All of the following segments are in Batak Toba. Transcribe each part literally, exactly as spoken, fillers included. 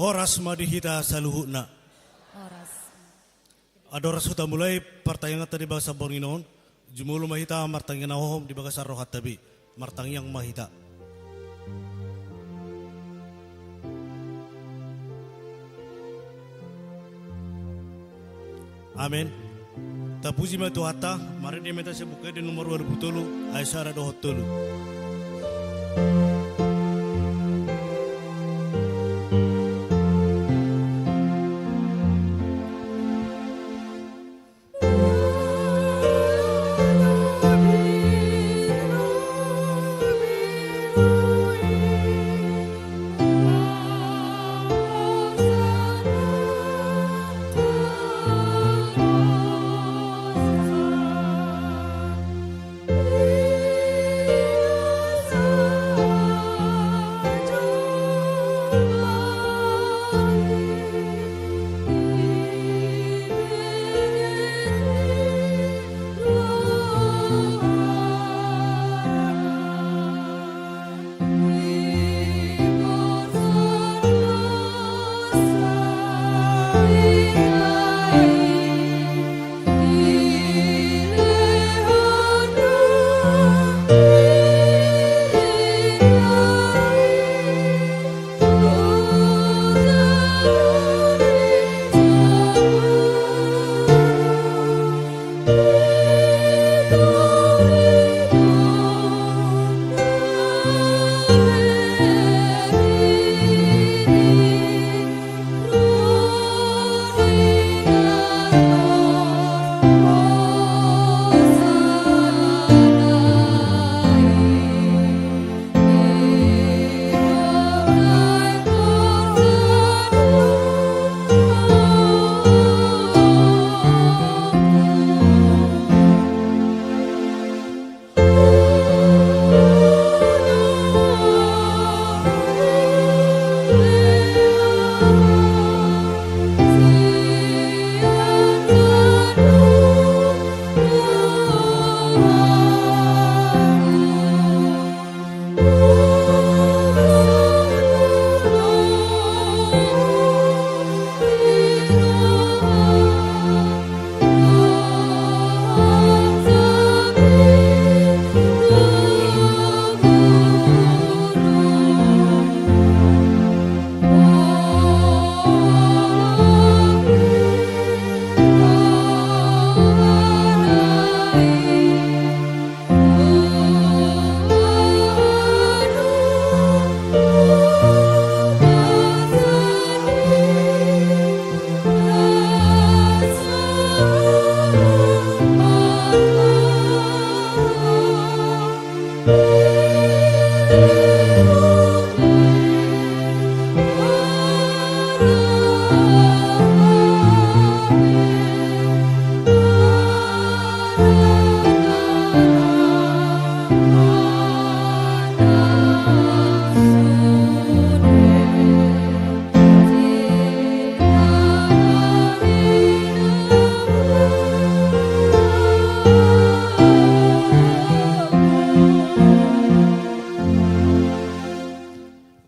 Horas ma di hita saluhutna. Horas. Andorang so tamulai partangianganta di bagasan borngin on, jumolo ma hita martangiang na hohom di bagasan rohanta be. Martangiang ma hita. Amen. Tapuji ma Tuhanta. Marende ma hita sian Buku Ende nomor ualu pulu tolu, ayat sada dohot tolu.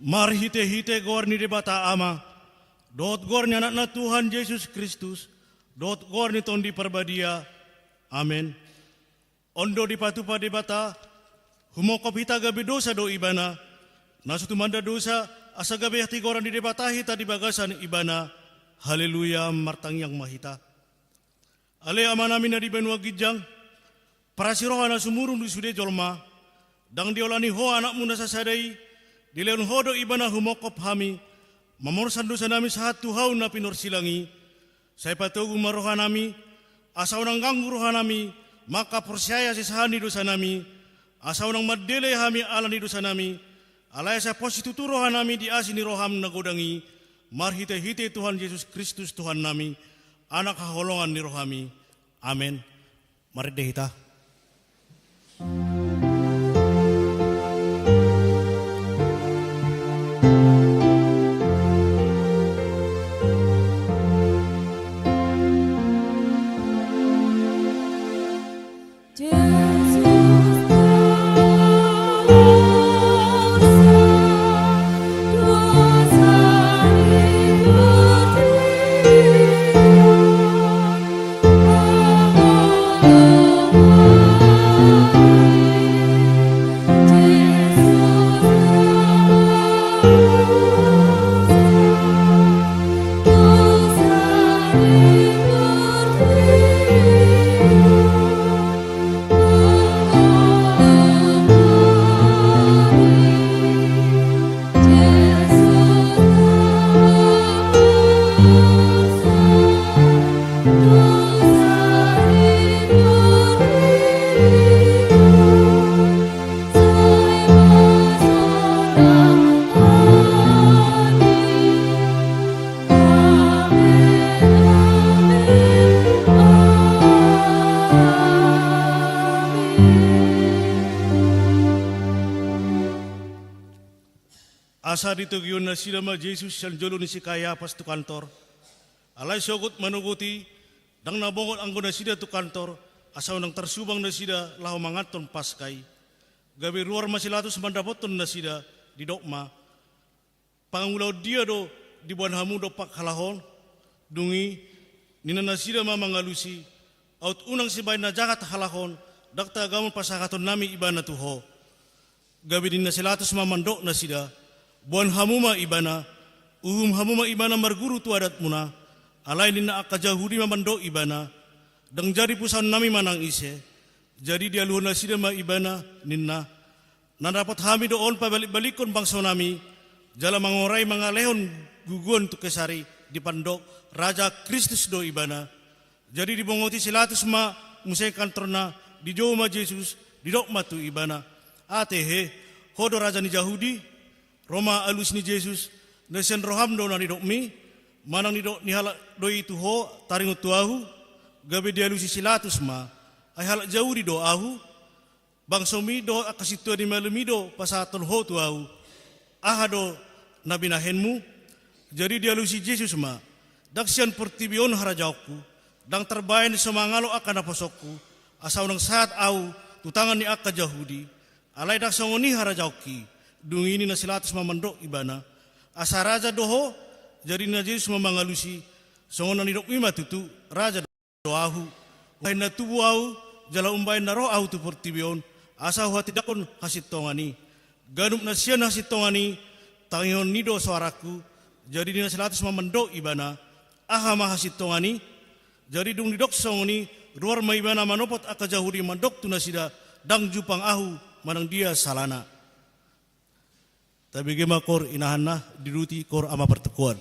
Marhitehite goar ni Debata Ama, dohot goar ni Anakna Tuhan Jesus Kristus, dohot goar ni Tondi Parbadia. Amen. On do dipatupa Debata, humongkop hita gabe dosa do Ibana, na so tumanda dosa, asa gabe hatigoran ni Debata hita di bagasan Ibana. Haleluya, martangiang ma hita. Ale Amanami na di banua ginjang, parasiroha na sumurung di sude jolma, ndang diolani Ho Anakmu na sasada i, dilehon Ho do Ibana humongkop hami, mamorsan dosanami sahat tu Ho na pinorsilang i. Sai patogu ma rohanami, asa unang ganggu rohanami mangkaporseai hasesahan ni dosanami, asa unang mandele hami ala ni dosanami, alai asa pos situtu rohanami di asi ni roham na godang i, marhitehite Tuhan Jesus Kristus Tuhannami, Anak haholongan ni rohami. Amen. Marende hita. Asa ditogihon nasida ma Jesus sian jolo ni si Kayafas tu kantor. Alai sogot manogoti, ndang na bongot anggo nasida tu kantor, asa unang tarsubang nasida laho manganhon Paska i. Gabe ruar ma si Latus mandapothon nasida, didok ma: Pangulaon dia do diboan hamu dompak halak on? Dung i, ninna nasida ma mangalusi: Aut unang sibaen na jahat halak on, ndang tagamon pasahatonnami ibana tu ho. Gabe ninna si Latus ma mandok nasida: Boan hamu ma ibana, uhum hamu ma ibana marguru tu adatmuna. Alai ninna angka Jahudi ma mandok ibana: Ndang jadi pusaonnami manang ise. Jadi dialuhon nasida ma ibana, ninna: Na dapot hami do on pabalik-balikkon bangsonami, jala mangorai mangalehon guguon tu Kesar i, dipandok: Raja Kristus do ibana. Jadi dibongoti si Latus ma muse kantorna, dijou ma Jesus, didok ma tu ibana: Ate he, ho do raja ni Jahudi? Ro ma alus ni Jesus: Na sian roham do na nidokmi? Manang nidok ni halak do i tu ho taringot tu ahu? Gabe dialusi si Latus ma: Ai halak Jahudi do ahu? Bangsomi dohot angka sintua ni malumi do pasahathon ho tu ahu. Aha do na binahenmu? Jadi dialusi Jesus ma: Ndang sian portibi on harajaonku, ndang tarbaen so mangalo angka naposongku, asa unang sahat ahu tu tangan ni angka Jahudi. Alai ndang songon i harajaonki. Dung i ninna si Latus ma mandok ibana: Asa raja do ho? Jadi ninna Jesus ma mangalusi: Songon na nidokmi ma tutu, raja do ahu. Umbahen na tubu ahu, jala umbahen na ro ahu tu portibi on, asa huhatindangkon hasintongan i. Ganup na sian hasintongan i, tangihon ni do soarangku. Jadi ninna si Latus ma mandok ibana: Aha ma hasintongan i? Jadi dung didok songon i, ruar ma ibana manopot angka Jahudi mandok tu nasida: Ndang jumpang ahu manang dia salana. Tabege ma koor inahanna, diduti koor ama partingkian.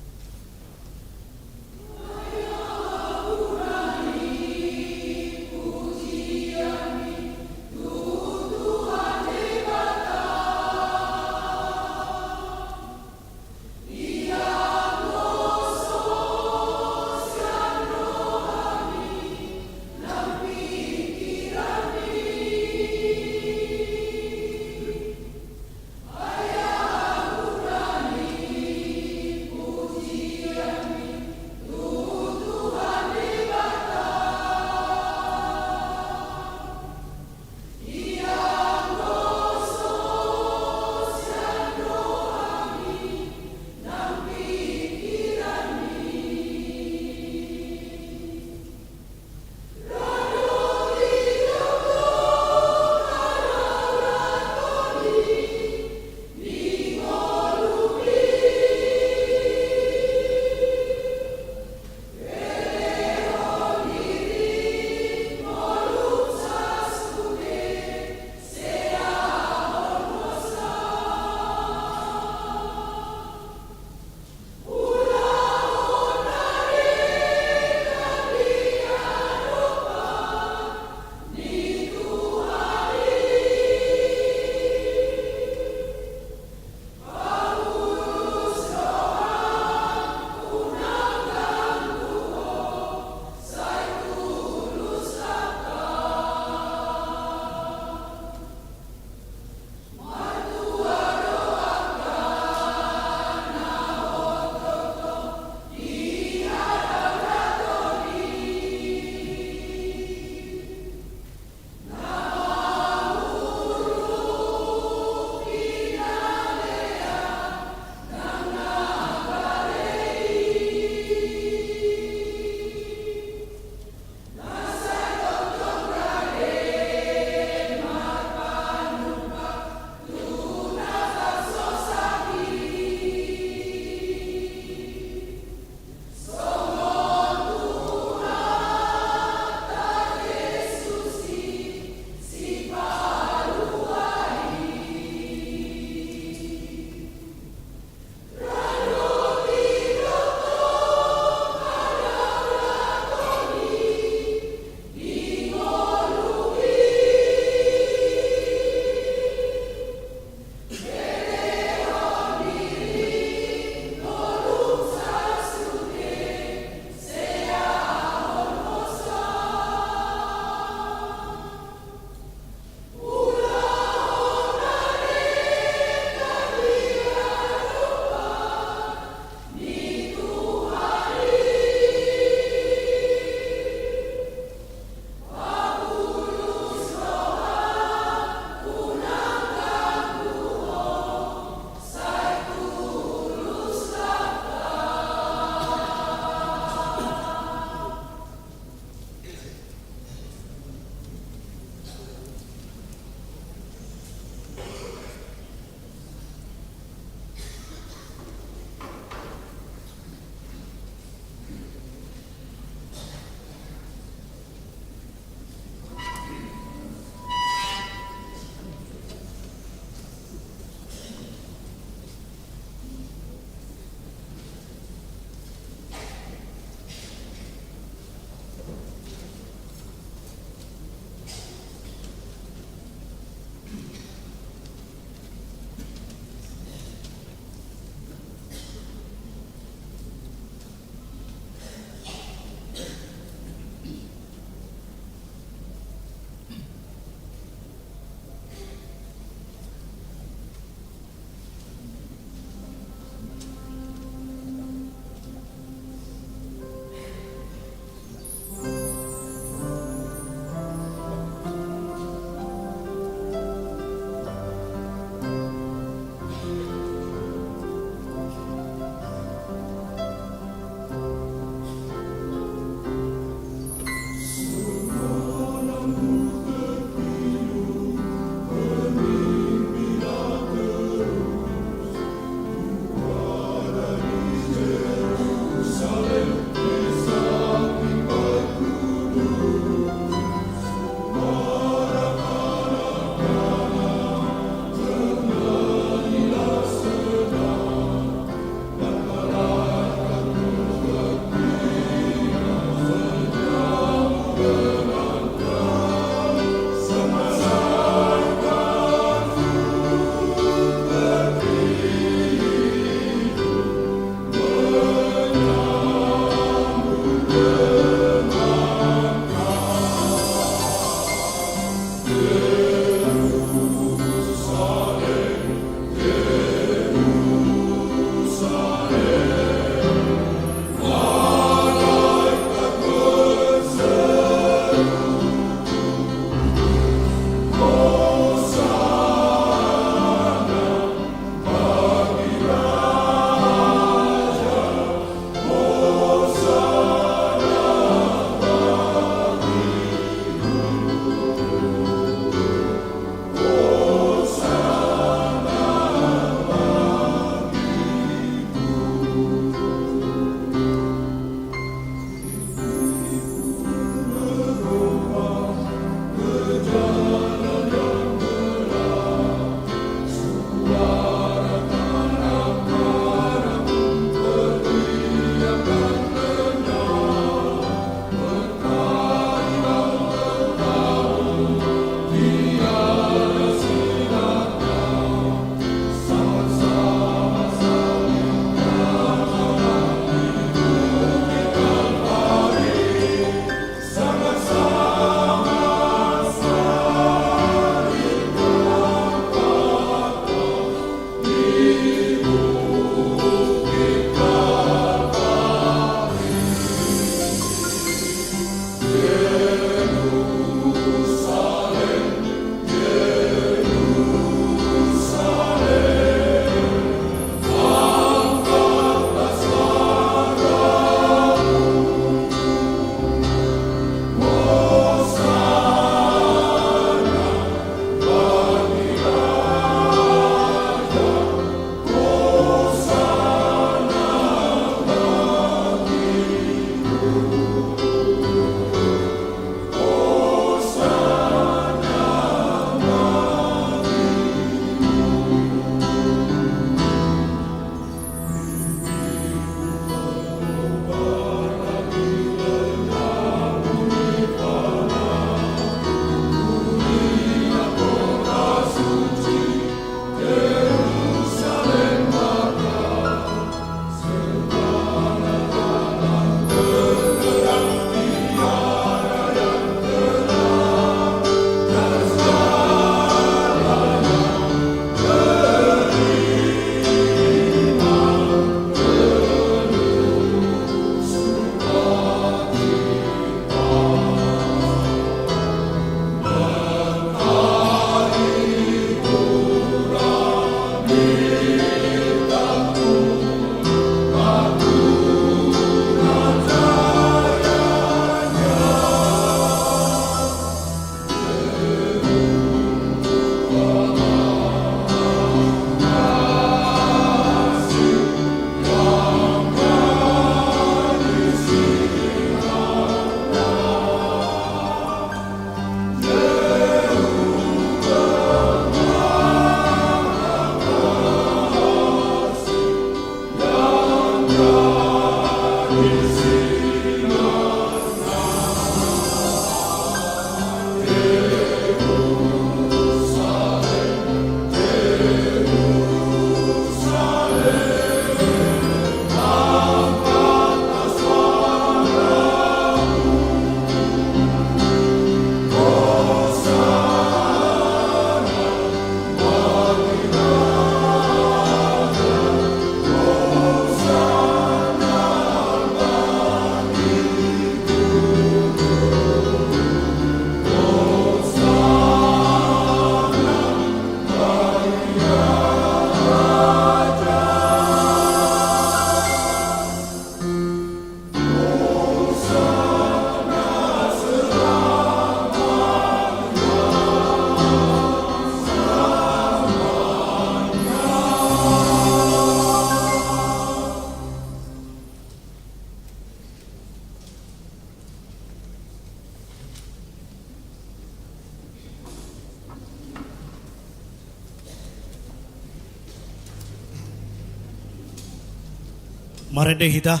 Marende hita.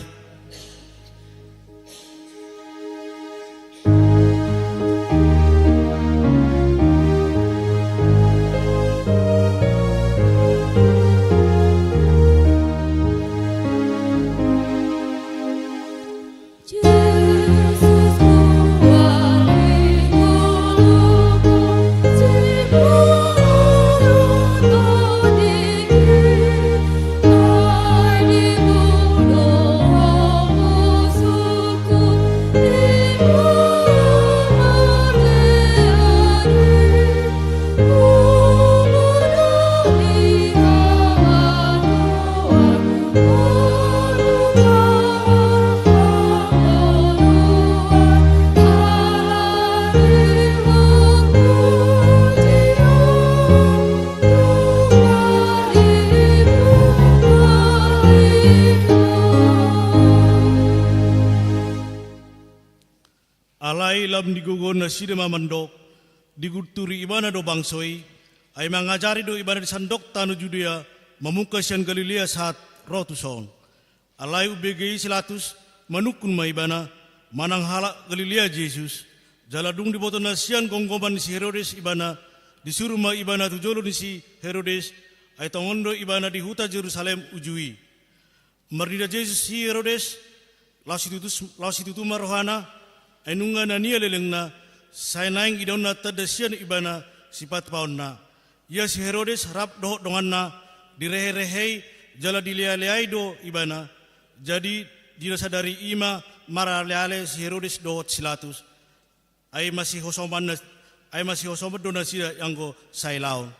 Alai lam digogo nasida ma mandok, digunturi ibana do bangso i, ai mangajari do ibana di sandok tano Judea, mamungka sian Galilea sahat ro tuson. Alai umbege i si Latus, manungkun ma ibana, manang halak Galilea Jesus, jala dung diboto na sian gomgoman ni si Herodes ibana, disuru ma ibana tu jolo ni si Herodes, ai tongon do ibana di huta Jerusalem uju i. Marnida Jesus si Herodes, laos situtu, laos situtu ma rohana, ai nunga nania lelengna, sai naeng idaonna tanda sian ibana sipatupaonna. Ia si Herodes rap dohot donganna, direherehei jala dilealeai do ibana. Jadi di na sadari i ma maraleale si Herodes dohot si Latus. Ai masihosoman na, ai masihosoman do nasida anggo sailaon.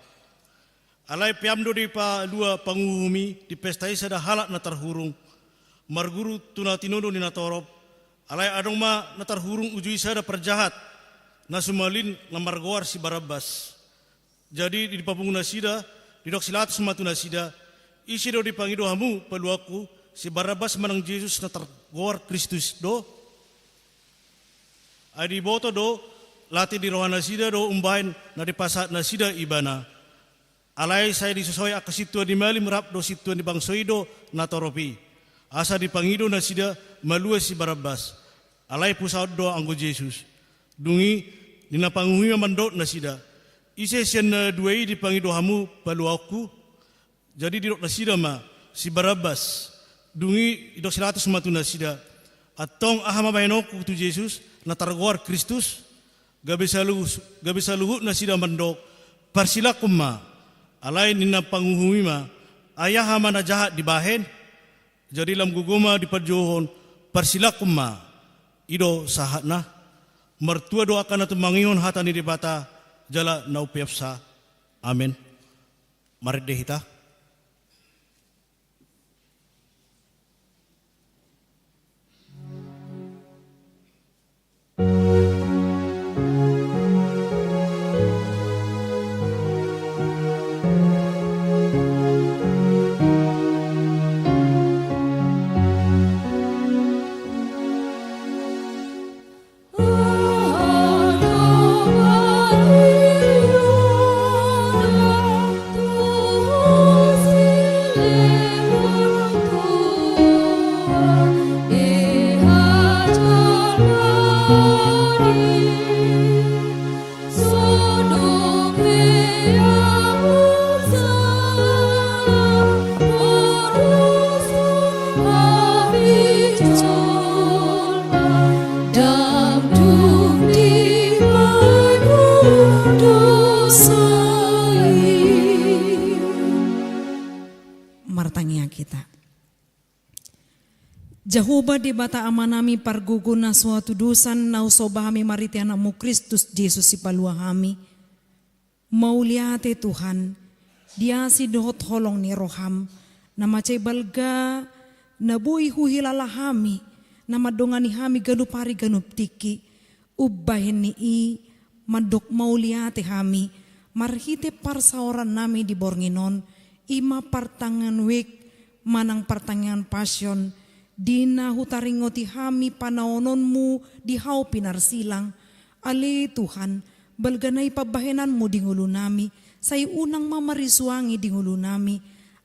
Alai peam do dipalua panguhum i di pesta i sada halak na tarhurung, marguru tu na tinodo ni natorop. Alai adong ma na tarhurung uju i sada parjahat, na sumalin na margoar si Barabbas. Jadi dipapungu nasida, didok si Latus ma tu nasida, ise do dipangido hamu paluangku, si Barabbas manang Jesus na targoar Kristus do? Ai diboto do, late di rohanasida do umbahen na dipasahat nasida ibana. Alai sai disosoi angka sintua ni malim rap do sintua ni bangso i do natorop i. Asa dipangido nasida malua si Barabbas. Alai pusaon do anggo Jesus. Dung i, ninna panguhum i ma mandok nasida, ise sian na dua i dipangido hamu paluaonku? Jadi didok nasida ma, si Barabbas. Dung i didok si Latus ma tu nasida, antong aha ma bahenonku tu Jesus, na targoar Kristus? Gabe saluhut, gabe saluhut nasida mandok, parsilangkon ma. Alai ninna panguhum i ma, ai aha ma na jahat dibahen? Jadi lam gogo ma dipanjouhon, parsilangkon ma. I do sahatna. Martua do angka na tumangihon hata ni Debata, jala na umpeopsa. Amen. Marende hita. Martangiang hita. Jahowa Debata Amanami, pargogo na so hatudosan na husombahon hami marhite Anakmu Kristus Jesus Sipalua hami. Mauliate Tuhan, di asi dohot holong ni roham, na mansai balga, na boi huhilala hami, na mandongani hami ganup ari ganup tingki, umbahen ni i, mandok mauliate hami, marhite parsaorannami di borngin on, i ma partangiangan wijk, manang partangiangan Pasion, di na hutaringoti hami panaononmu di hau pinarsilang. Ale Tuhan, balga na i pambahenanmu di ngolunami, sai unang ma marisuangi di ngolunami,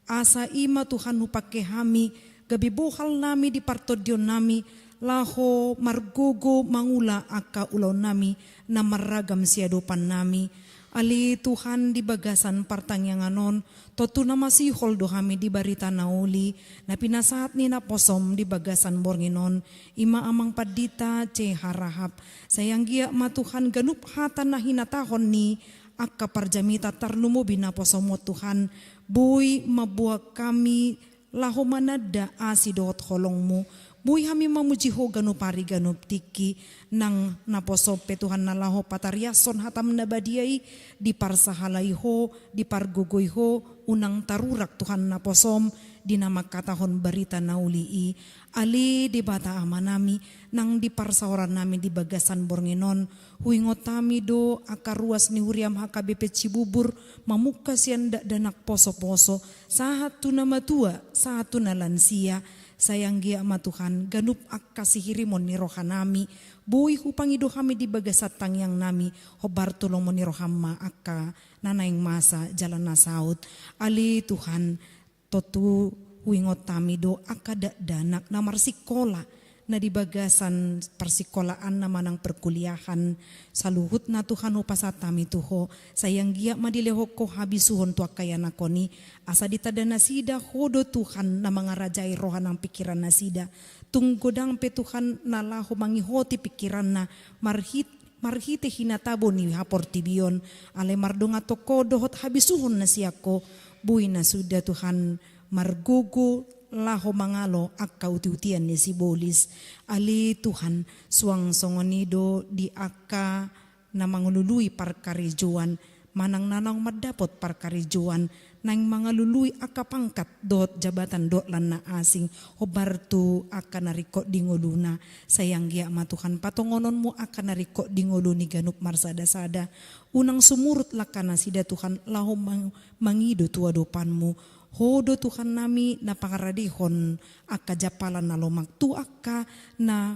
asa i ma Tuhan hupangke hami, gabe bohal nami di partondion nami, laho margogo mangula angka ulaon nami na marragam siadopan nami. Ale Tuhan, di bagasan partangiangan on, tontu na masihol do hami di barita na uli na pinasahat ni naposom di bagasan borngin on, i ma Amang Pandita C H Rahab. Sai anggiat ma Tuhan ganup hata na hinatahon ni angka parjamita tarlumobi naposom on Tuhan, boi mamboan hami laho mananda asi dohot holongmu. Boi hami mamuji Ho ganup ari ganup tingki, nang naposom pe Tuhan na laho patariashon hatam na badia i, diparsahalai Ho, dipargogoi Ho, unang tarurak Tuhan naposom di na mangkatahon barita na uli i. Ale Debata Amanami, nang di parsaoran nami di bagasan borngin on, huingot hami do angka ruas ni huriam H K B P Cibubur, mamungka sian dakdanak posoposo, sahat tu na matua, sahat tu na lansia. Sai anggiat ma Tuhan, ganup angka sihirimon ni roha nami, boi hupangido hami di bagasan tangiang nami, hombar tu lomo ni roham ma angka na naeng masa jala na saut. Ale Tuhan, tontu huingot hami do angka dakdanak na marsikola, na di bagasan parsikolaan na manang perkuliahan, saluhutna Tuhan hupasahat hami tu Ho, sai anggiat ma dilehon Ho habisuhon tu angka ianakkon i, asa ditanda nasida Ho do Tuhan na mangarajai roha nang pingkiran nasida. Tung godang pe Tuhan na laho mangihoti pingkiranna, marhit marhite hinatabo ni haportibion, alai mardongan tu Ho dohot habisuhon na sian Ho, boi nasida Tuhan margogo laho mangalo angka utiutian ni sibolis. Ale Tuhan, suang songon i do di angka na mangalului parkarejoan, manang na naung mandapot parkarejoan, naeng mangalului angka pangkat dohot jabatan dohot lan na asing, hombar tu angka na ringkot di ngoluna. Sai anggiat ma Tuhan patongononmu angka na ringkot di ngolu ni ganup marsadasada. Unang sumurut langka nasida Tuhan laho mang-, mangido tu adopanmu. Ho do Tuhan nami na pangaradehon angka jampalan na lomak tu angka na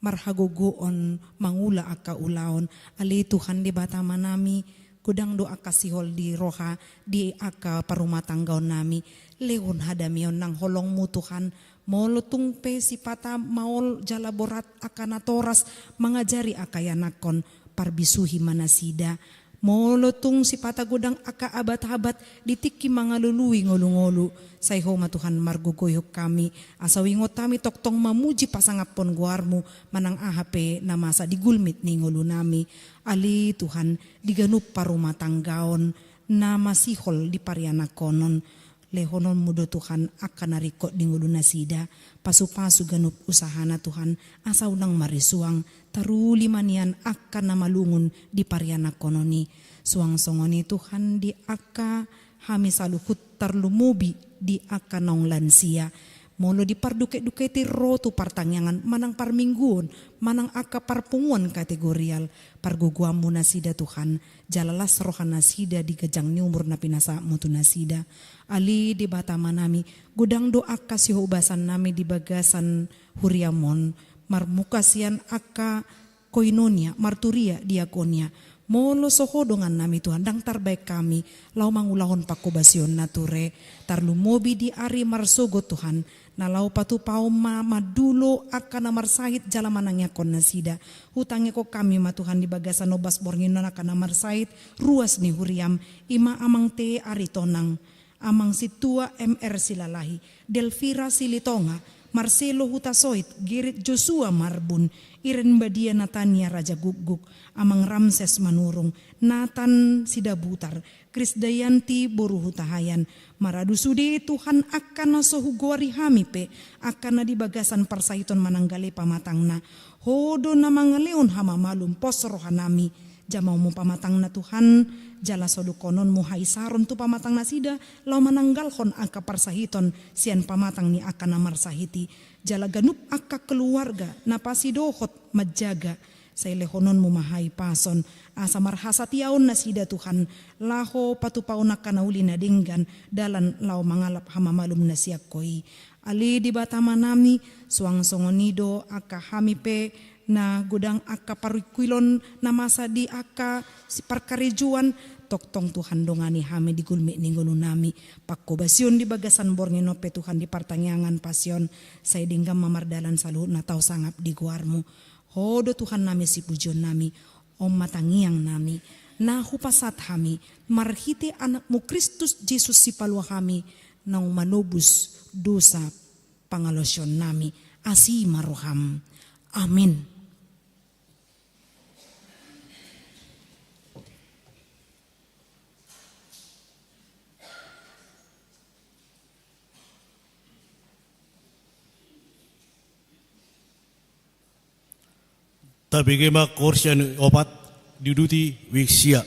marhagogoon mangula angka ulaon. Ale Tuhan Debata Amanami, godang do angka sihol di roha di angka parumatanggaon nami. Lehon hadameon nang holongmu Tuhan, molo tung pe sipata maol jala borat angka natoras mangajari angka ianakkon, parbisuhi ma nasida. Molo tung sipata godang angka abat-abat di tingki mangalului ngolu-ngolu, sai Ho ma Tuhan margogoihon hami, asa huingot hami tongtong mamuji pasangaphon goarmu manang aha pe na masa di gulmit ni ngolu nami. Ale Tuhan, di ganup parumatanggaon na masihol di parianakkonon, lehononmu do Tuhan angka na ringkot di ngolu nasida, pasupasu ganup usahana Tuhan, asa unang marisuang, taruli ma nian angka na malungun di parianakkonon i. Suang songon i Tuhan di angka hami saluhut tarlumobi di angka naung lansia. Molo diparduketduketi ro tu partangiangan manang parmingguon, manang angka parpunguan kategorial, pargogoanmu nasida Tuhan, jala las roha nasida di ganjang ni umur na pinasahatmu tu nasida. Ale Debata Amanami, godang do angka sihobasan nami di bagasan huriam on, marmungka sian angka koinonia, marturia, diakonia. Molo so Ho dongan nami Tuhan, ndang tarbaen hami laho mangulahon pangkobasion na ture, tarlumobi di ari marsogot Tuhan, na laho patupaon ma mandulo angka na marsahit jala manangiangkon nasida. Hutangiangkon hami ma Tuhan di bagasan ombas borngin on angka na marsahit, ruas ni huriam, i ma Amang T. Aritonang, Amang Sintua M R Silalahi, Delvira Silitonga, Marcelo Hutasoit, Gerrit Joshua Marbun, Iren Badia Natania Rajagukguk, Amang Ramses Manurung, Nathan Sidabutar, Krisdayanti boru Hutahaean. Maradu sude Tuhan angka na so hugoari hami pe, angka na di bagasan parsahiton manang gale pamatangna. Ho do na mangalehon hamamalum pos roha nami. Jamaonmu pamatangna Tuhan, jala sodungkononmu haisaron tu pamatang nasida, laho mananggalhon angka parsahiton sian pamatang ni angka na marsahit i. Jala ganup angka keluarga na pasidohot manjaga, sai lehononmu ma hahipason, asa marhasatiaon nasida Tuhan, laho patupaon angka na uli na denggan, dalan laho mangalap hamamalum na sian Ho i. Ale Debata Amanami, suang songon i do angka hami pe na godang angka parungkilon na masa di angka si parkarejoan, Tongtong Tuhan dongani hami di gulmit ni ngolunami. Panghobasion di bagasan borngin on pe Tuhan di partangiangan pasion, sai denggan ma mardalan saluhutna tau sangap di goarmu. Ho do Tuhannami sipujionnami, on ma tangiangnami, na hupasahat hami, marhite Anakmu Kristus Jesus Sipaluahami, naung manobus dosa pangalaosionnami, asi ma roham. Amin. Tabege ma koor sian opat, diuduti wijk sia.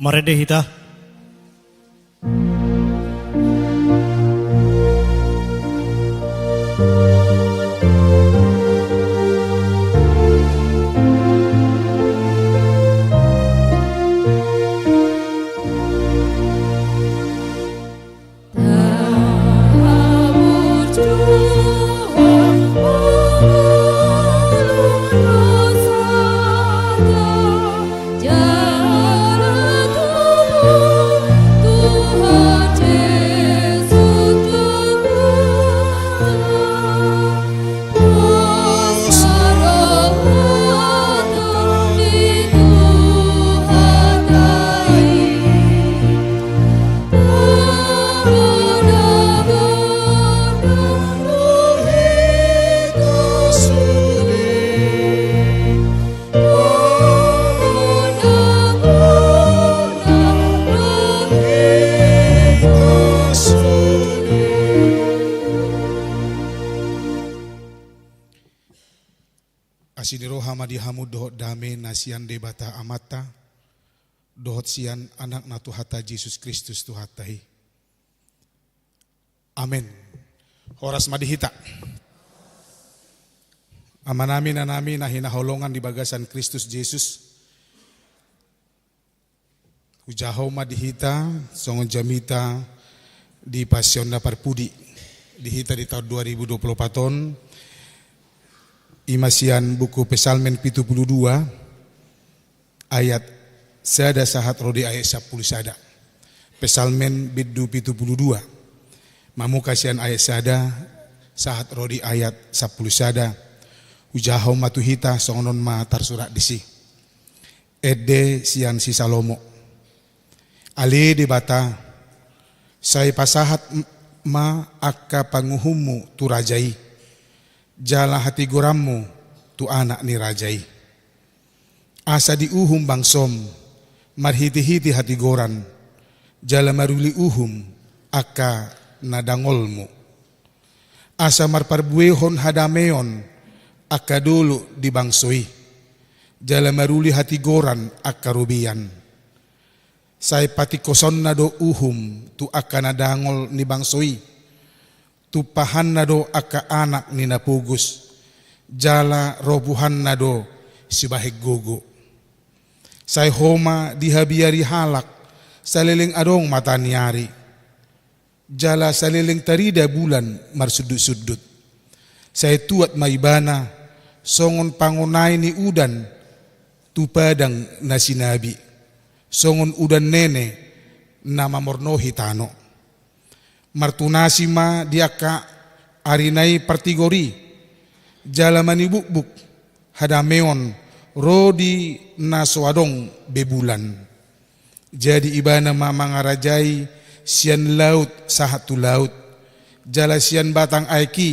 Marende hita. Asi ni roha ma di hamu dohot dame na sian Debata Amanta, dohot sian Anakna Tuhanta Jesus Kristus Tuhanta i. Amen. Horas ma di hita. Amanami, inanami na hinaholongan di bagasan Kristus Jesus. Hujaha ma di hita songon jamita di Pasion na parpudi di hita di taon dua ribu dua puluh opat on, i ma sian buku Psalmen pitu pulu dua, ayat sada sahat ro di ayat sampulu sada. Psalmen bindu pitu pulu dua, mamungka sian ayat sada sahat ro di ayat sampulu sada. Hujaha ma tu hita, songon on ma tarsurat disi. Ende sian si Salomo. Ale Debata, sai pasahat m-, ma angka panguhummu tu raja i, jala hatigoranmu tu anak ni raja i. Asa diuhum bangsom marhitehite hatigoran, jala maruli uhum angka na dangolmu. Asa marparbuehon hadameon angka dolok di bangso i, jala maruli hatigoran angka robean. Sai patingkosonna do uhum tu angka na dangol ni bangso i, tumpahanna do angka anak ni na pogos, jala ropuhanna do sibahen gogo. Sai Ho ma dihabiari halak saleleng adong mata ni ari, jala saleleng tarida bulan marsundutsundut. Sai tuat ma Ibana songon pangonai ni udan tu padang na sinabi, songon udan nene na mamornohi tano. Martunasi ma di angka arina i partigor i, jala manibukbuk hadameon ro di na so adong be bulan. Jadi Ibana ma mangarajai sian laut sahat tu laut, jala sian batang aek i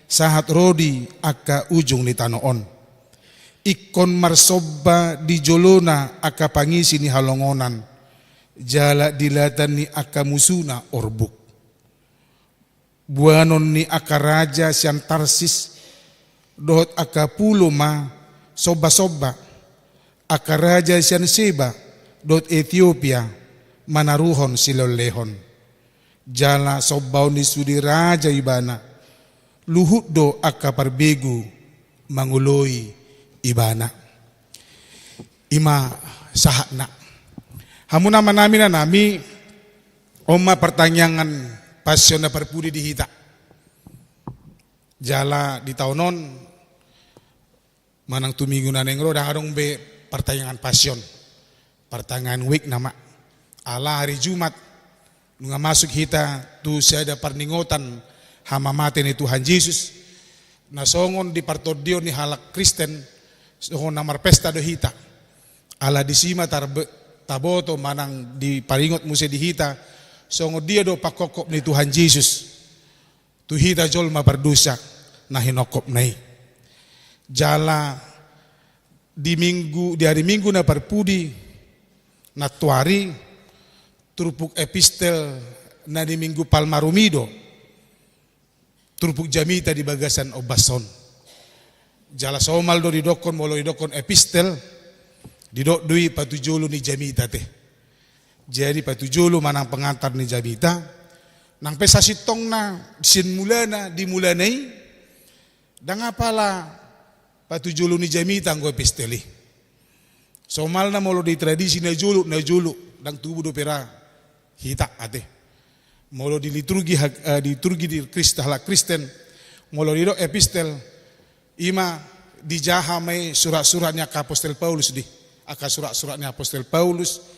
sahat ro di angka ujung ni tano on. Ingkon marsomba di jolona angka pangisi ni halongonan, jala di latan ni angka musuna orbuk. Boanon ni angka raja sian Tarsis dohot angka pulo ma sombasomba, angka raja sian Seba dohot Etiopia manaruhon silehonlehon. Jala sombaon ni sude raja Ibana, luhut do angka parbegu mangoloi Ibana. I ma sahatna. Hamu amanami, inanami, on ma partangiangan Pasion na parpudi di hita. Jala di taon on, manang tu minggu na naeng ro, ndang adong be partangiangan Pasion. Partangiangan Wijk nama. Ala hari Jumat, nunga masuk hita tu sada parningotan hamamate ni Tuhan Jesus, na songon di partondion ni halak Kristen, songon na marpesta do hita. Ala disi ma tarbe-, taboto manang diparingot muse di hita, songon dia do pangkophop ni Tuhan Jesus tu hita jolma pardosa na hinophopna i. Jala di minggu, di hari Minggu na parpudi, nantoari, turpuk epistel na di Minggu Palmarum i do turpuk jamita di bagasan ombas on. Jala somal do didokkon, molo didokkon epistel, didok do i patujolo ni jamita te. Jadi patujolo manang pengantar ni jamita, nang pe sasintongna sian mulana di mulana i, ndang apala patujolo ni jamita anggo epistel i. Somalna molo di tradisi na jolo, na jolo, ndang tubu dope ra hita ate. Molo di liturgi ha-, eh, liturgi di Krist-, halak Kristen, molo didok epistel, ima dijaha ma i surat-surat ni angka apostel Paulus di, angka surat-surat ni apostel Paulus,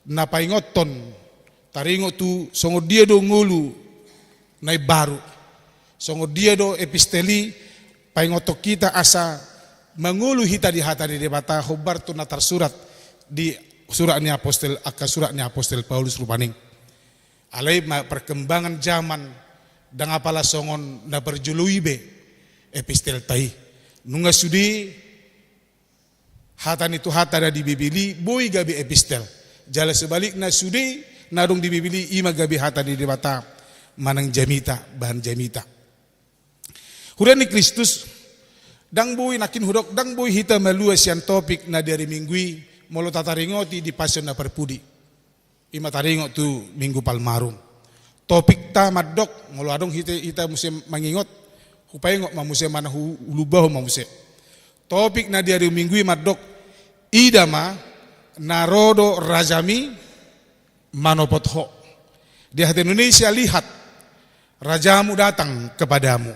na paingothon, taringot tu songon dia do ngolu na imbaru. Songon dia do epistel i paingothon hita asa mangolu hita di hata ni Debata hombar tu na tarsurat di surat ni apostel, angka surat ni apostel Paulus rupani. Alai ma perkembangan zaman, ndang apala songon na parjolo i be epistelta i. Nunga sude hata ni Tuhanta na di Bibel i boi gabe epistel. Jala sebalikna sude na adong di Bibel i ima gabe hata ni Debata manang jamita, bahan jamita. Huria ni Kristus, ndang boi, nangkin hudok, ndang boi hita malua sian topik na di ari Minggu i, molo tataringoti di Pasion na parpudi. Ima taringot tu Minggu Palmarum. Topikta mandok, molo adong hita, hita muse mangingot, hupaingot ma muse manang hu-, hulumbahon ma muse. Topik na di ari Minggu i mandok, ida ma na ro do rajami manopot ho. Di hata Indonesia, lihat, rajamu datang kepadamu.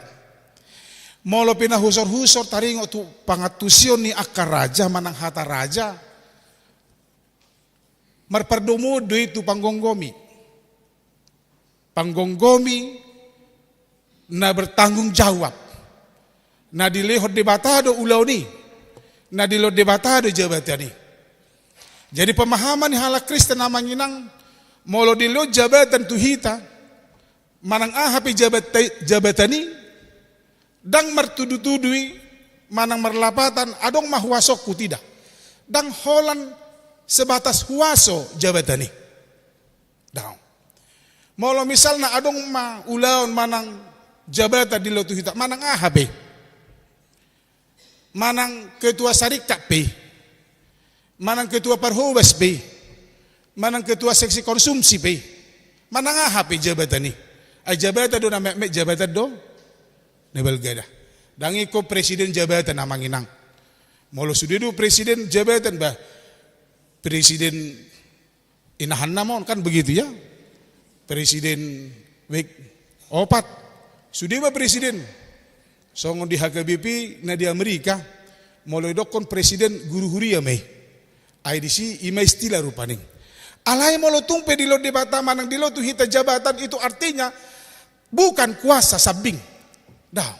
Molo pe na husor-husor taringot tu pangantusion ni angka raja manang hata raja, marpardomuan do i tu panggomgomi. Panggomgomi na bertanggung jawab. Na dilehon Debata do ulaon i. Na dilehon Debata do jabatan i. Jadi pemahaman ni halak Kristen amang inang, molo dilehon jabatan tu hita, manang aha pe jabat-, jabatan i, ndang martudu-tudu i, manang marlapatan, adong ma huasongku, tidak. Ndang holan sebatas huaso jabatan i. Ndang. Molo misalna adong ma ulaon manang jabatan dilehon tu hita, manang aha pe. Manang ketua saringkat pe. Manang ketua parhobas pe. Manang ketua seksi konsumsi pe. Manang aha pe jabatan i. Ai jabatan do na metmet, jabatan do na balga da. Ndang ingkon presiden jabatan amang inang. Molo sude do presiden jabatan bah. Presiden inahanna ma on, kan begitu ya. Presiden week opat. Sude ma presiden. Songon di H K B P na di Amerika, molo didokkon presiden guru huria ma i. Ai disi ima istilah rupani. Alai molo tung pe dilehon Debata manang dilehon tu hita jabatan, itu artinya bukan kuasa sambing. Dah.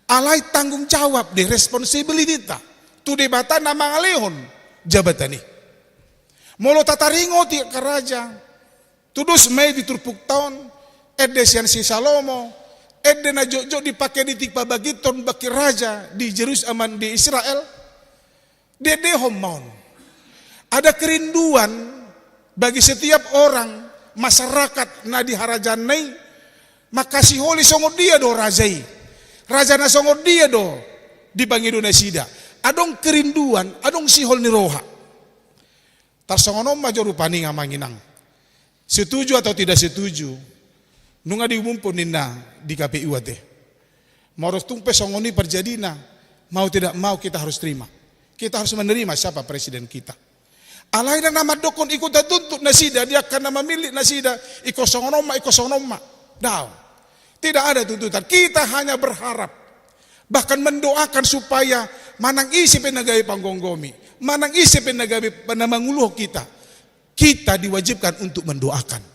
Alai tanggung jawab di, responsibility ta tu Debata na mangalehon jabatan i. Molo tataringoti angka raja, tudos ma i di turpukta on, ende sian si Salomo, ende na jotjot dipake di tingki pabagiton bangkit raja di Jerusalem, di Israel, diendehon ma on. Ada kerinduan bagi setiap orang, masyarakat na di harajaanna i, mangkasiholi songon dia do raja i. Raja na songon dia do dipangido nasida. Adong kerinduan, adong sihol ni roha. Tarsongon on ma jo rupani amang inang. Setuju atau tidak setuju, nunga diumumhon ninna di K P U ate. Molo tung pe songon i parjadina, mau tidak mau kita harus terima. Kita harus menerima siapa presiden kita. Alai ndang na mandokkon ingkon tatuntut nasida, di angka na mamillit nasida, ingkon songon on ma, ingkon songon on ma. Daong. Tidak ada tuntutan. Kita hanya berharap, bahkan mendoakan supaya manang ise pe na gabe panggomgomi, manang ise pe na gabe na manguluhon hita, kita diwajibkan untuk mendoakan.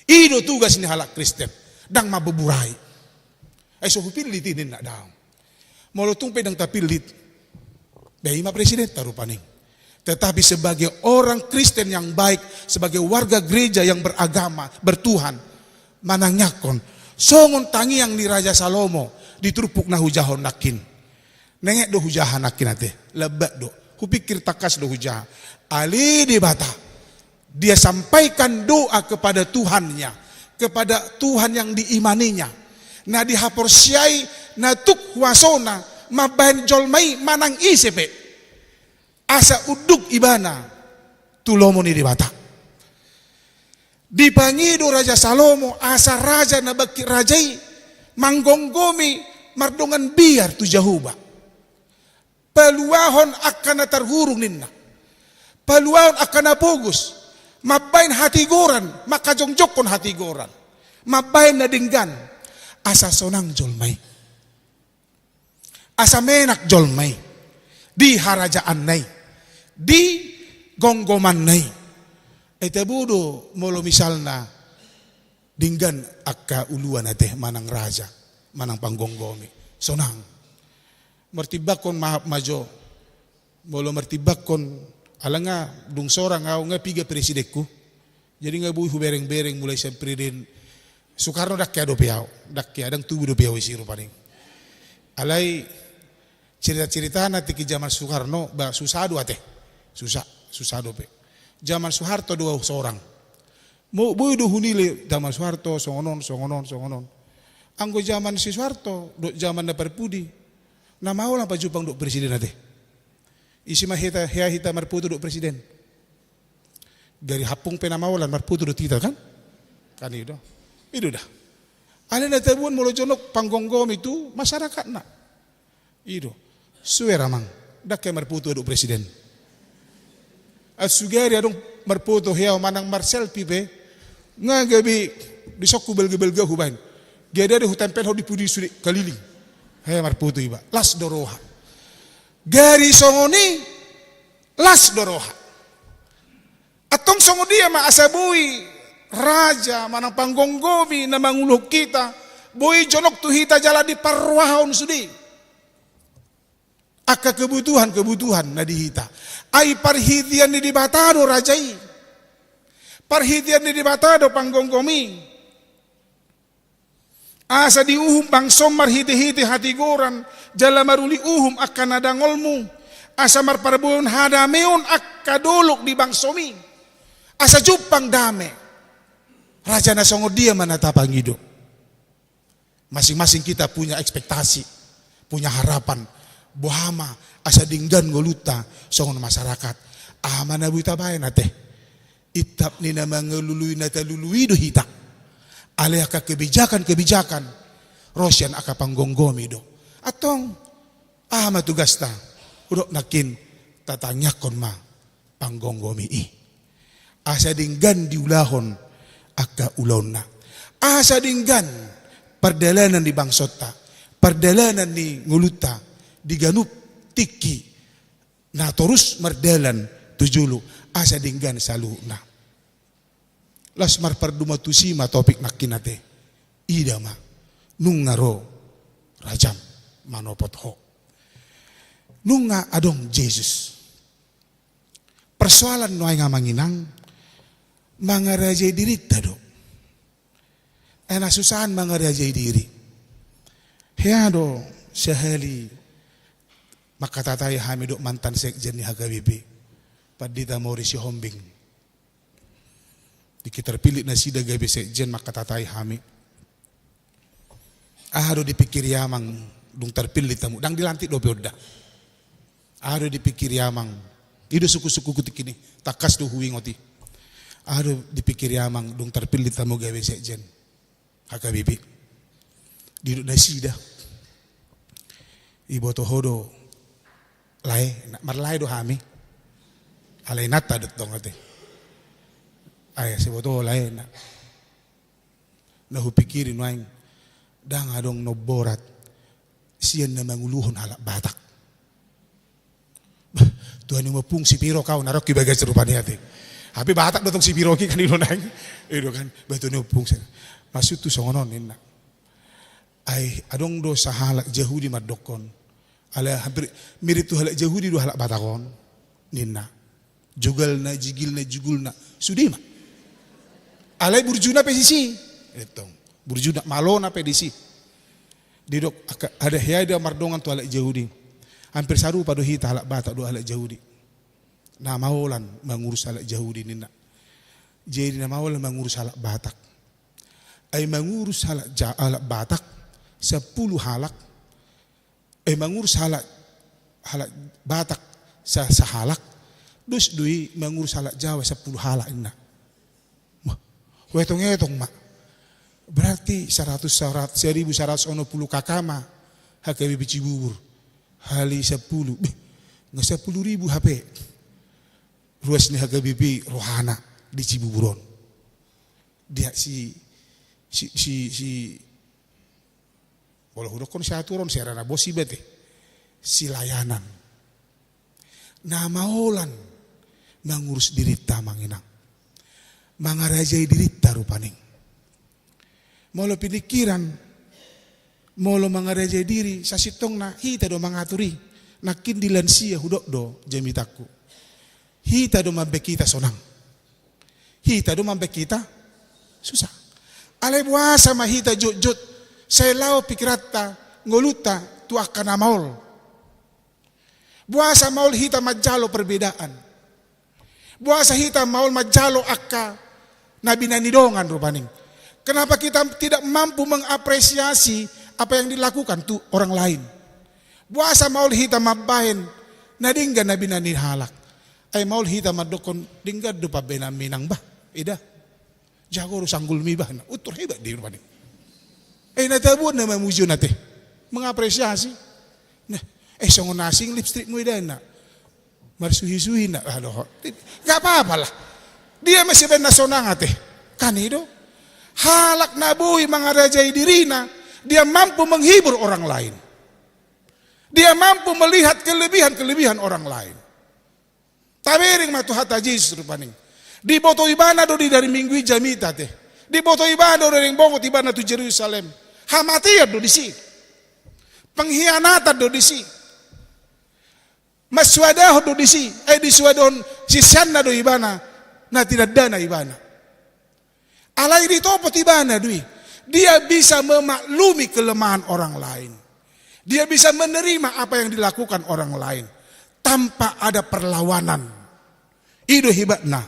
I do tugas ni halak Kristen. Ndang mambuburai. Ai so hupillit i ninna, daong. Molo tung pe ndang tapillit, ba ima presidenta rupani. Tetapi sebagai orang Kristen yang baik, sebagai warga gereja yang beragama, bertuhan, manangiangkon songon tangiang ni Raja Salomo di turpuk na hujahahon nangkin. Nunga do hujaha nangkin ate, lambat do. Hupikir tangkas do hujaha. Ale Debata, dia sampaikan doa kepada Tuhannya, kepada Tuhan yang diimaninya. Na dihaporseai, na tuk huasona mambahen jolma i manang ise pe, asa unduk ibana tu lomo ni Debata. Dipangido Raja Salomo asa raja na bangkit raja i manggomgomi mardongan biar tu Jahowa. Paluahon angka na tarhurung ninna. Paluahon angka na pogos. Mambahen hatigoran, mangkajongjongkon hatigoran. Mambahen na denggan. Asa sonang jolma i. Asa menak jolma i di harajaanna i, di gomgomanna i. Ai tabo do molo misalna denggan angka uluan ate manang raja, manang panggomgomi. Sonang. Martimbangkon, maaf ma jo. Molo martimbangkon, ala nga dung sorang au nga piga presidenku. Jadi nga boi hubereng-bereng mulai sian presiden Soekarno, ndang hea dope au, ndang hea, ndang tubu dope au disi rupani. Alai cerita-ceritana tingki zaman Soekarno, ba, susah do ate. Susah, susah dope. Zaman Soeharto do au sorang. Mo, boi do hunilai zaman Soeharto, songon on, songon on, songon on. Anggo zaman si Soeharto, dohot zaman na parpudi, na maol ma pajumpang dohot presiden ate. Ise ma hita, hea hita marfoto dohot presiden. Gari Hampung pe na maol marfoto dohot hita kan? Kan i do. I do da. Alai na tabuan molo jonok panggomgomi tu masyarakatna. I do. Swear amang. Ndang hea marfoto dohot presiden. Ai sugari adong marfoto hea manang marselfie pe. Nga gabe disokku balga-balga hubaen. Gabe do hutempelhon di pudi sude kaliling. Hea marfoto iba. Las do roha. Gari songon i, las do roha. Antong songon dia ma asa boi raja manang panggomgomi na manguluhon hita, boi jonok tu hita jala diparrohahon sude angka kebutuhan-kebutuhan na di hita. Ai parhitean ni Debata do raja i. Parhitean ni Debata do panggomgomi. Asa diuhum bangsom marhite-hite hatigoran, jala maruli uhum angka na dangolmu, asa marparbue hadameon angka dolok di bangsomi. Asa jumpang dame. Raja na songon dia ma na tapangido. Masing-masing kita punya ekspektasi, punya harapan. Boha ma asa denggan ngolunta songon masyarakat. Aha ma na boi tabaen ate. Itap ni na mangalului na talului do hita. Alai angka kebijakan-kebijakan ro sian angka panggomgomi do. Antong, aha ma tugasta? Hudok nangkin tatangiangkon ma panggomgomi i. Asa denggan diulahon angka ulaonna. Asa denggan pardalanan ni bangsonta, pardalanan ni ngolunta di ganup tingki na torus mardalan tu jolo, asa denggan saluhutna. Las marparduma tusi ma topik nangkin ate. Ida ma, nunga ro rajam manopot ho. Nunga adong Jesus. Persoalan nuaeng amang inang, mangarajai dirinta do. Ai na susahan mangarajai diri. Hea do sahali mangkatatai hami dohot mantan sekjen ni H K B P, Pandita Mori Sihombing. Tingki tarpillit nasida gabe sekjen mangkatatai hami. Aha do dipikiri amang dung tarpillit hamu? Ndang dilantik dope on da. Aha do dipikiri amang? I do sungkun-sungkunku tingki i, tangkas do huingot i. Aha do dipikiri amang dung tarpillit hamu gabe sekjen H K B P? Didok nasida, iboto ho do lae, na, marlae do hami. Alai inanta do tong ate. Ai, siboto ho lae na. Na hupikiri nuaeng, ndang adong na umborat sian na manguluhon halak Batak. Bah, Tuhan i ma pung sipiro kau, na rohangki bagas rupani ate. Hape Batak do tong sipiro ki kan i do nang. I do kan, bah, Tuhan i ma pung sa. Maksudhu songon on ninna. Ai, adong do sahalak Jahudi mandokkon. Alai hampir mirip tu halak Jahudi do halak Batak on, ninna. Jugalna, jigilna, jugulna. Sude ma. Alai burjuna pe disi. Etong. Burjuna, malona pe disi. Didok, angka, ada hea ida mardongan tu halak Jahudi. Hampir sarupa do hita halak Batak dohot halak Jahudi. Na maolan mangurus halak Jahudi ninna. Jadi na maolan mangurus halak Batak. Ai mangurus halak Ja-, halak Batak, sampulu halak, eh, mangurus halak, halak Batak sa-, sahalak, dos do i mangurus halak Jawa sampulu halak ninna. Wah, Etong-etong ma. Berarti saratus, saratus, seribu saratus onom pulu K K ma H K B P Cibubur. Hali sampulu. Beh, nga sampulu ribu hape ruas ni H K B P rohana di Cibubur on. Dia si, si, si, si Molo hudokkon si atur on, si arana bosi bete. Si layanan. Na maolan mangurus dirinta, amang inang. Mangarajai dirinta rupani. Molo pinikiran, molo mangarajai diri, sasintongna hita do mangatur i. Nangkin di lansia hudok do jamitangku. Hita do mambaen hita sonang. Hita do mambaen hita susah. Alai boasa ma hita jotjot, sai laho pikiranta, ngolunta tu angka na maol. Boasa maol hita manjalo perbedaan. Boasa hita maol manjalo angka na binaen ni dongan rupani. Kenapa kita tidak mampu mengapresiasi apa yang dilakukan tu orang lain? Boasa maol hita mambaen na denggan na binaen ni halak. Ai maol hita mandokkon denggan do pambaenanmi inang bah. Eda. Jago do sanggulmi bah na. Utur hebat do i rupani. Eh, na tabo na mamuji on ate. Mengapresiasi. Nah, eh songon asing lipstikmu eda na. Marsuhi-suhi na. Ah, dohot. Gak apa-apa lah. Dia masih beda sonang ate. Kan i do. Halak na boi mangarajai dirina, dia mampu menghibur orang lain. Dia mampu melihat kelebihan-kelebihan orang lain. Tabereng ma tu hata Jesus rupani. Diboto ibana do di ari Minggu i jamita ate. Diboto ibana do naeng bongot ibana tu Jerusalem. Hamatean do disi. Pengkhianatan do disi. Marsuadahon do disi. Eh, disuadahon siseanna do ibana. Na tinandana ibana. Alai ditopot ibana do i. Dia bisa memaklumi kelemahan orang lain. Dia bisa menerima apa yang dilakukan orang lain tanpa ada perlawanan. I do hebatna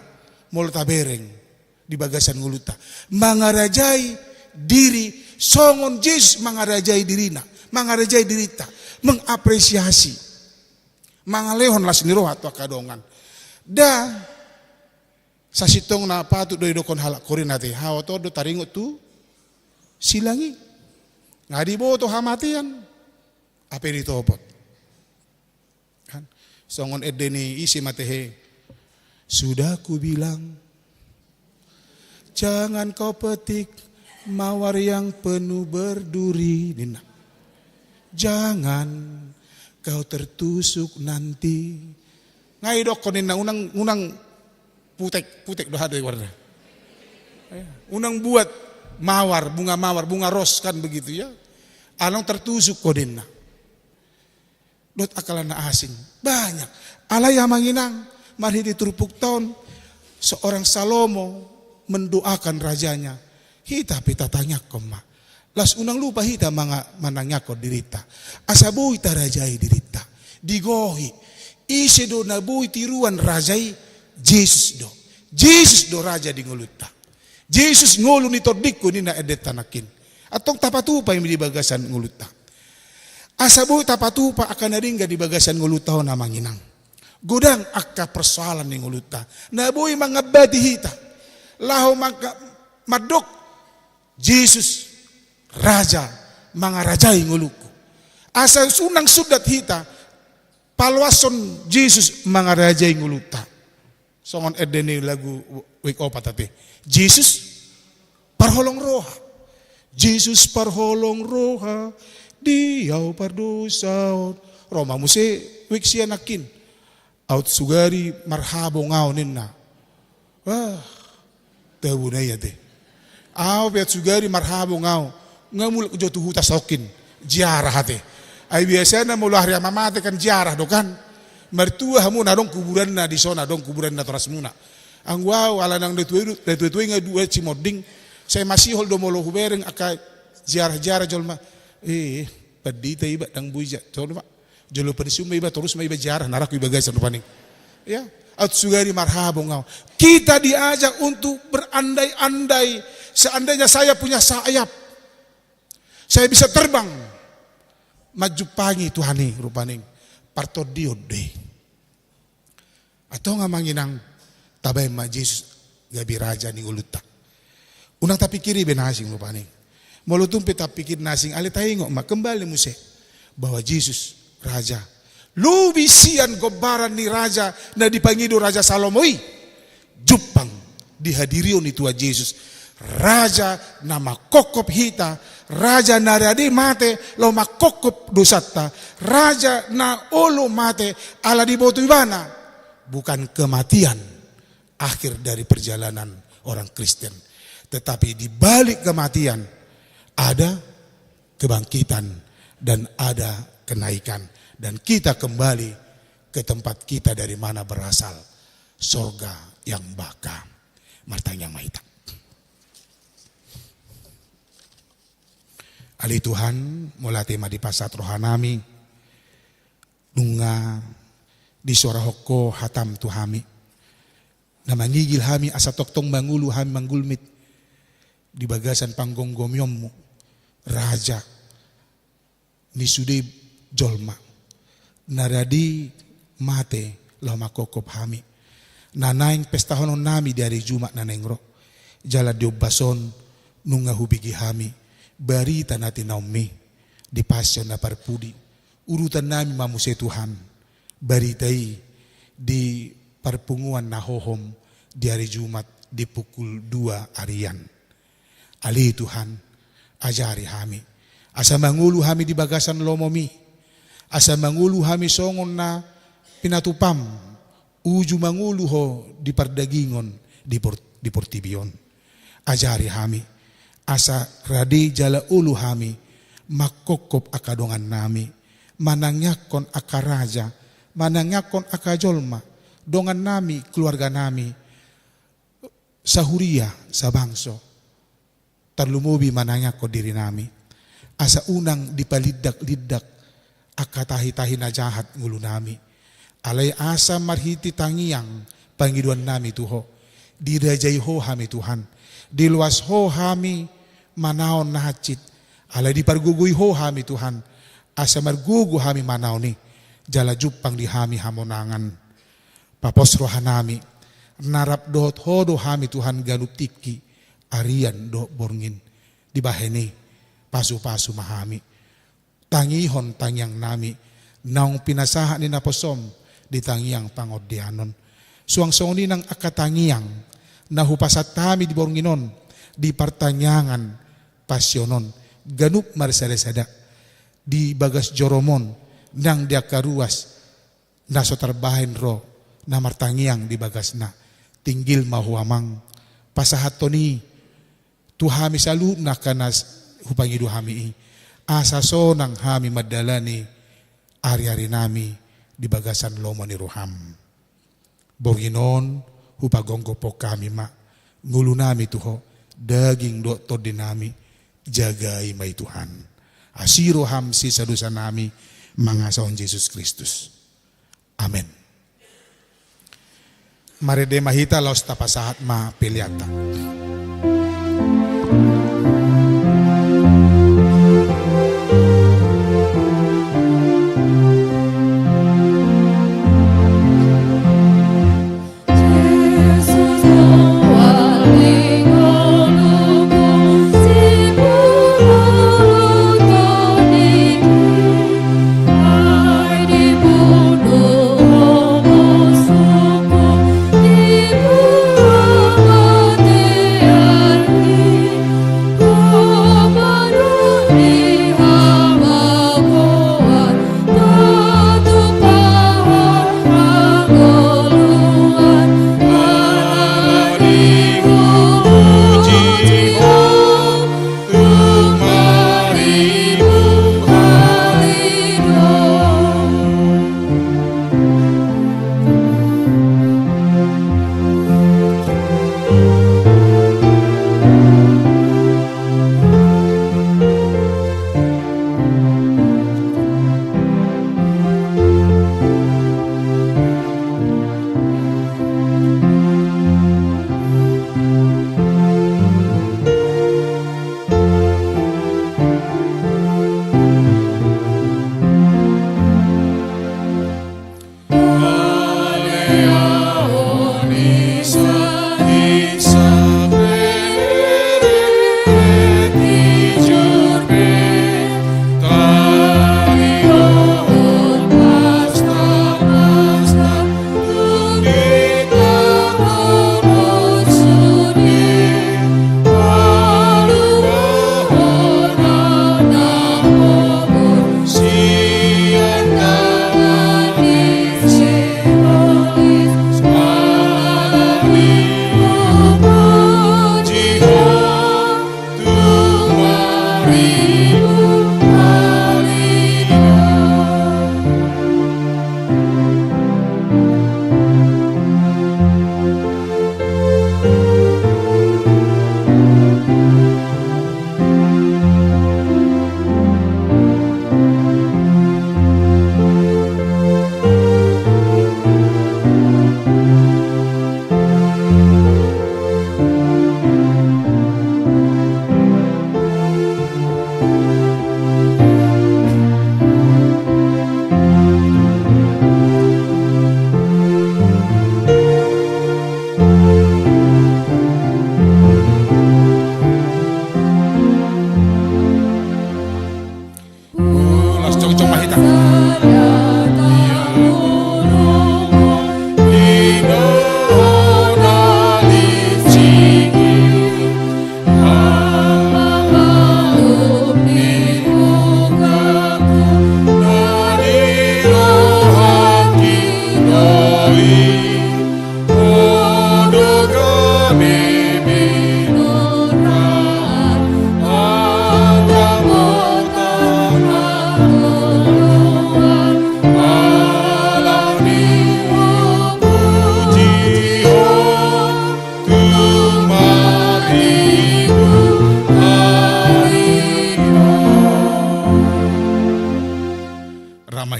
molo tabereng di bagasan ngolunta. Mangarajai diri songon Jesus mangarajai dirina, mangarajai dirinta, mengapresiasi, mangalehon las ni roha tu angka dongan. Da Sasintongna patut do didokkon halak Korint ate, hau oto do taringot tu silang i. Nga diboto hamatean, hape ditopot. Kan? Songon ende ni ise ma ate he. Sudah kubilang, jangan kau petik mawar yang penuh berduri, ninna. Jangan kau tertusuk nanti. Nga didokkon ninna, unang, unang putek, putek do hata warna. Unang buat mawar, bunga mawar, bunga ros kan begitu ya. Along tertusuk ho ninna. Dohot angka na asing. Banyak. Alai amang inang, marhite turpukta on, seorang Salomo mendoakan rajanya. Hita pe tatangiangkon ma. Laos unang lupa hita manga-, manangiangkon dirinta. Asa boi tarajai dirinta. Digohi. Ise do na boi tiruan raja i? Jesus do. Jesus do raja di ngolunta. Jesus ngolu ni tondingku ninna endenta nangkin. Antong tapatupa i ma di bagasan ngolunta. Asa boi tapatupa angka na denggan di bagasan ngolunta on amang inang. Godang angka persoalan ni ngolunta. Na boi mangambati hita. Laho mangka-, mandok Jesus raja mangarajai ngolungku. Asa unang sundat hita paloashon Jesus mangarajai ngolunta. Songon ende ni lagu Wake Up ate. Jesus parholong roha. Jesus parholong roha di au pardosa on. Ro ma muse wake sia nangkin. Aut sugari marhabong au ninna. Wah. Tabu na ia te. Au pe aut sugari marhabong au. Nga mulak jo tu huta sokin. Ziarah ate. Ai biasana molo ari ama mate kan ziarah do kan. Martua hamu na adong kuburanna dison, adong kuburan natorasmuna. Anggo au ala nang na tua-tua, na tua-tua nga dua simonding. Sai masihol do molo hubereng angka ziarah-ziarah jolma. Eh, pandita iba dang boi ja. Jolma. Jolo panisum ma iba, torus ma iba ziarah, na rap i bagasan rupani. Ya, aut sugari marhabong au. Kita diajak untuk berandai-andai, seandainya saya punya sayap, saya bisa terbang. Manjumpangi Tuhan i rupani. Partondion do i. Antong amang inang, tabaen ma Jesus gabe raja ni ngolunta. Unang tapikiri be na asing rupani. Molo tung pe tapikiri na asing, alai taingot ma kembali muse bahwa Jesus Raja. Lobi sian gombaran ni raja na dipangido Raja Salomo i, jumpang di hadirion ni Tuhan Jesus. Raja na mangkophop hita, raja na rade mate laho mangkophop dosanta, raja na olo mate ala diboto ibana. Bukan kematian akhir dari perjalanan orang Kristen. Tetapi di balik kematian ada kebangkitan dan ada kenaikan. Dan kita kembali ke tempat kita dari mana berasal, sorga yang baka. Martangiang ma hita. Ale Tuhan, mauliate ma dipasahat rohanami, nunga disoarahon Ho hatam tu hami. Na mangigil hami asa tongtong mangolu hami manggulmit di bagasan panggomgomionmu, Raja ni sude jolma. Na rade mate laho mangkophop hami. Na naeng pestahononnami di ari Jumat na naeng ro. Jala di ombas on nunga hubege hami barita na tinaummi di Pasion na parpudi. Urutannami ma muse Tuhan barita i di parpunguan na hohom di ari Jumat di pukul dua arian. Ale Tuhan, ajari hami asa mangolu hami di bagasan lomomi, asa mangolu hami songon na pinatupam, uju mangolu Ho di pardagingon di por-, di portibi on. Ajari hami asa rade jala olo hami mangkophop angka dongannami, manangiangkon angka raja, manangiangkon angka jolma, dongannami, keluarganami, sahuria, sabangso, tarlumobi manangiangkon dirinami, asa unang dipalindak-lindak angka tahi-tahi na jahat ngolunami. Alai asa marhite tangiang pangidoannami tu Ho, dirajai Ho hami Tuhan, diloas Ho hami manaon na hansit, alai dipargogoi Ho hami Tuhan, asa margogo hami manaon i, jala jumpang di hami hamonangan. Papos rohanami, na rap dohot Ho do hami Tuhan ganup tingki, arian dohot borngin. Dibahen i, pasu-pasu ma hami. Tangihon tangiangnami naung pinasahat ni naposom di tangiang pangondian on. Suang songon i nang angka tangiang na hupasahat hami di borngin on, di partangiangan Pasion on, ganup marsada-sada di bagas jorom on, nang di angka ruas na so tarbahen ro na martangiang di bagasna. Tinggil ma Ho Amang, pasahathon i tu hami saluhutna angka na s-, hupangido hami i, asa sonang hami mandalani ari-arinami di bagasan lomo ni roham. Borngin on hupagomgophon hami ma ngolunami tu Ho, daging dohot tondinami, jagai ma i Tuhan. Asi roham, sesa dosanami, mangasahon Jesus Kristus. Amen. Marende ma hita laos tapasahat ma peleanta.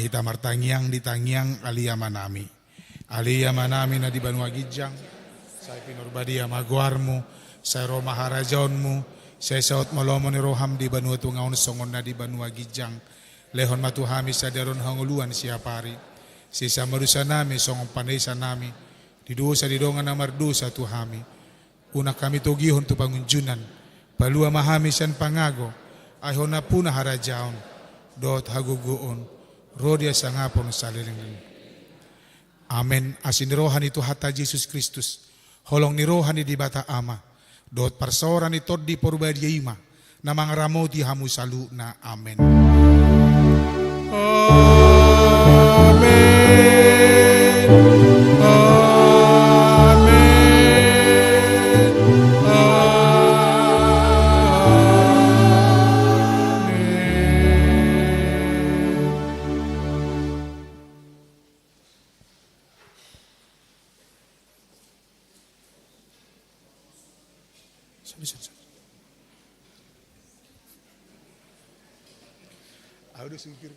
Hita martangiang di tangiang Ale Amanami. Ale Amanami na di banua ginjang, sai pinarbadia ma goarmu, sai ro ma harajaonmu, sai saut ma lomo ni roham di banua tonga on songon na di banua ginjang. Lehon ma tu hami sadari on hangoluan siapari. Sesa ma dosanami songon panesanami di dosa di dongan na mardosa tu hami. Unang hami togihon tu pangunjunan, palua ma hami sian pangago, ai hona puna harajaon, dohot hagogoon, ro di hasangapon saleleng. Amen. Asi ni roha ni Tuhanta Jesus Kristus, holong ni roha ni Debata Ama, dohot parsaoran ni Tondi Parbadia i ma na mangaramoti hamu saluhutna. Amen. Amen. Amen. Amen. Sorry, sorry, sorry. Audio supir.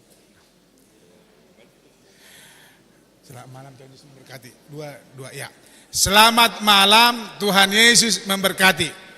Selamat malam, Tuhan Yesus memberkati. Dua, dua, ya. Selamat malam, Tuhan Yesus memberkati.